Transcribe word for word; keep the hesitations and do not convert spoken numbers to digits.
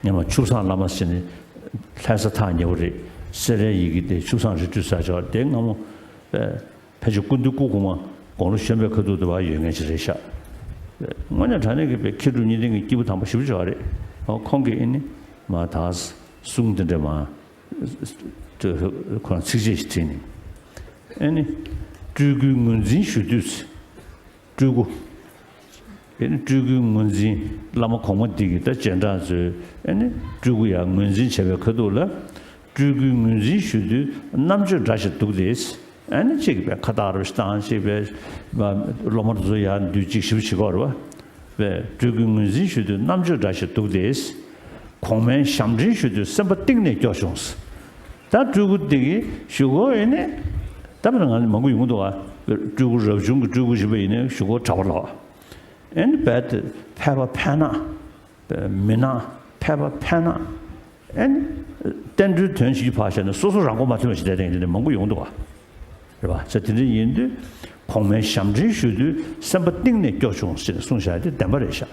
སྔ་མ་ཆུ་བཟང་བླ་མ་ཟེར་ནི་ལྷ་ས་ཐག་ཉེ་བོ་རེད། སེ་རའི་ཡི་གེ་དེ་ཆུ་བཟང་རི་ཁྲོད་ཟེར་ཆོག་དེ་སྔ་མོ། ཕལ་ཆེར་སྐུ་མདུན་སྐུ་གོང་མ་དགུང་ལོ་གཞོན་པའི་ཁ་ཐུག་དུ་བ་ཡོད་མཁན་ཅིག་རེད་ཤག་དངོས་གནས་དྲང་གནས་ཀྱི་པའི་མཁས་གྲུབ་གཉིས་ལྡན་གྱི་སྐྱེས་བུ་དམ་པ་ཞེ་པོ་ཅིག་རེད། ཁོང་གིས་ཨེ་ནི་མ་ད་གསུང་དེ་འདྲ་མ་ཁོ་རང་ཚིགས་བཅད་ཞིག་བྲིས་ནས། ཨེ་ནི་སྤྲུལ་སྐུའི་ངོས་འཛིན་ཞུ་དུས། སྤྲུལ་སྐུ། ཨེ་ནི་སྤྲུལ་སྐུའི་ངོས་འཛིན་བླ་མ་གོང་མ་འདི་གི་ད་རྗེས་འབྲང་ཚོས་ཨེ་ནི་སྤྲུལ་སྐུ་ཡང་ངོས་འཛིན་བྱས་པའི་ཁ་ཐུག་ལ། སྤྲུལ་སྐུའི་ངོས་འཛིན་ཞུ་དུས་རྣམ་དཔྱོད་འདྲ་ཞིག་འདུག་སྟེ། ཨེ་ནི་གཅིག་པའི་ཁ་བཏགས་རུ་བཏང་གཅིག་པའི་སློབ་མ་ཚོ་ཡང་འདུས་གཅིག་ཞིབ་བྱེད་ཀྱི་ཡོད་རེད་བ། པས་སྤྲུལ་སྐུའི་ངོས་འཛིན་ཞུ་དུས་རྣམ་དཔྱོད་འདྲ་ཞིག་འདུག་སྟེ། གོང་མའི་ཞབས་འདྲེན་ཞུ་དུས་སེམས་པ་གཏིང་ནས་སྐྱོ་བྱུང་། ད་སྤྲུལ་སྐུ་འདི་གིས་ཞུ་གོ་ཨེ་ནི། ད་བར་ང་མང་པོ་ཡོང་གི་འདུག་ཨ། སྤྲུལ་སྐུ་རབ་བྱུང་གི་སྤྲུལ་སྐུ་ཞིག་པ་ཡིན་ན་ཞུ་གོ་གྲྭ་པ་ལ། ཨེ་ནི་རྦད་དེ་ཕལ་པ་ཕལ་ནག་མི་ནག་ཕལ་པ་ཕལ་ནག་ཨེ་ནི་བསྟན་འགྲོའི་དོན་ཞིག་ཕར་བཞག་ནས་སོ་སོ་རང་མགོ་མ་ཐོན་པ་ཞིག་བསྡད་མཁན་དེ་འདྲ་མང་པོ་ཡོང་འདུག་བ། རེད་བ། ས་དེ་འདྲ་ཡིན་དུས་གོང་མའི་ཞབས་འདྲེན་ཞུ་དུས་སེམས་པ་གཏིང་ནས་སྐྱོ་བྱུང་ཟེར་ནས་གསུངས་བཞག་དེ་བདེན་པ་རེད་ཤག